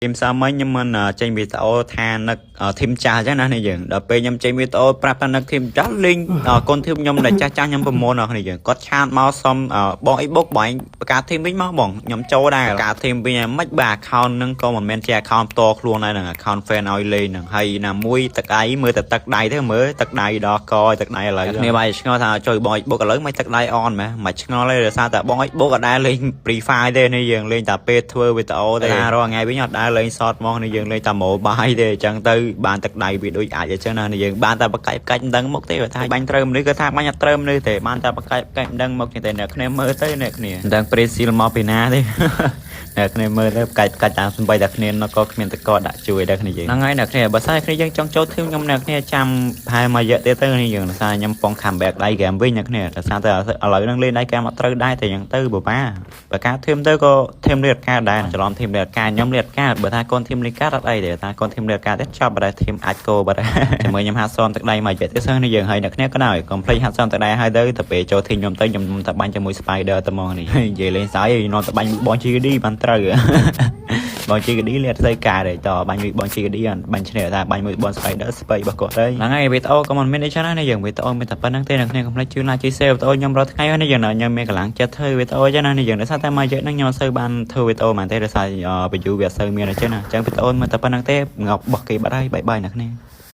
ពីម្សិលមិញខ្ញុំមិនចេញវីដេអូថានឹក team ចាស់អញ្ចឹងណានេះយើងដល់ពេលខ្ញុំចេញវីដេអូប្រាប់ថានឹក team ចាស់លេងកូន team ខ្ញុំដែលចាស់ចាស់ខ្ញុំប្រមូលដល់គ្នាយើងគាត់ chat មកសុំបងអ៊ីបុកបងឯងបង្កើត team វិញមកបងខ្ញុំចូលដែរបង្កើត team វិញមិនបើ account ហ្នឹងក៏មិនមែនជា account ផ្ទាល់ខ្លួនដែរហ្នឹង account fan ឲ្យលេងហ្នឹងហើយណាមួយទឹកដៃមើលតែទឹកដៃទៅមើលទឹកដៃដល់កទឹកដៃឥឡូវគ្នាបាយឆ្ងល់ថាជួយបងអ៊ីបុកឥឡូវមិនទឹកដៃអនមែនមិនឆ្ងល់ទេដោយសារតែបងអ៊ីបុកអត់ដែលលេង Free Fire ទេនេះយើងលេងតែពេលធ្វើវីដេអូទេថារាល់ថ្ងៃវិញអត់ដែលលេង short មកនេះយើងលេងតែ mobile ទេអញ្ចឹងទៅបានទឹកដៃវាដូចអាចអញ្ចឹងណានេះយើងបានតែបកាច់បកាច់មិនដឹងមុខទេបើថាបាញ់ត្រូវមនុស្សគឺថាបាញ់អត់ត្រូវមនុស្សទេបានតែបកាច់បកាច់មិនដឹងមុខទេអ្នកគ្នាមើលទៅអ្នកគ្នាមិនដឹងប្រេស៊ីលមកពីណាទេ អ្នកគ្នាមើលទៅផ្កាច់ផ្កាច់តាមសំបីតែគ្នានោះក៏គ្មានតកដាក់ជួយដែរគ្នាយើងហ្នឹងហើយអ្នកគ្នាបើសិនគ្នាយើងចង់ចូល team ខ្ញុំអ្នកគ្នាចាំប្រហែលមួយរយៈទៀតទៅគ្នាយើងដោយសារខ្ញុំពង comeback ដៃហ្គេមវិញអ្នកគ្នាដោយសារតែឥឡូវហ្នឹងលេងដៃហ្គេមអត់ត្រូវដែរតែយ៉ាងទៅបបាបើការ team ទៅក៏ team លេងអត់កើតដែរច្រឡំ team លេងអត់កើតខ្ញុំលេងអត់កើតបើថាកូន team លេងកើតអត់អីទេថាកូន team លេងអត់កើតទេចប់បើ team អាចគោបាត់ជាមួយខ្ញុំហាត់សមទឹកដៃមួយរយៈទៀតសិនគ្នាយើងហើយអ្នកគ្នាក៏ដោយកុំភ្លេចហាត់សមទឹកដៃហើយទៅទៅពេលចូល team ខ្ញុំទៅខ្ញុំទៅបាញ់ជាមួយ Spider ទៅមកនេះនិយាយលេងសើចនាំទៅបាញ់មួយបង GD បានត្រូវ បង GD លេអត់ស្អីការទេតបាញ់មួយបង GD បាញ់ឈ្នះថាបាញ់មួយបង Spider ស្ពៃរបស់គាត់ហើយហ្នឹងហើយវីដេអូក៏មិនមានអីច្រើនណាស់យើងវីដេអូមានតែប៉ុណ្្នឹងទេអ្នកគ្នាកុំភ្លេចជួយ like ជួយ share វីដេអូខ្ញុំរាល់ថ្ងៃនេះយើងខ្ញុំមានកម្លាំងចិត្តធ្វើវីដេអូចឹងណានេះយើងដោយសារតែមកយើងហ្នឹងខ្ញុំអត់សូវបានធ្វើវីដេអូហ្មងទេដោយសារ view វាអត់សូវមានអញ្ចឹងណាអញ្ចឹងវីដេអូមានតែប៉ុណ្្នឹងទេងាប់បោះគេបាត់ហើយ bye bye អ្នកគ្នា។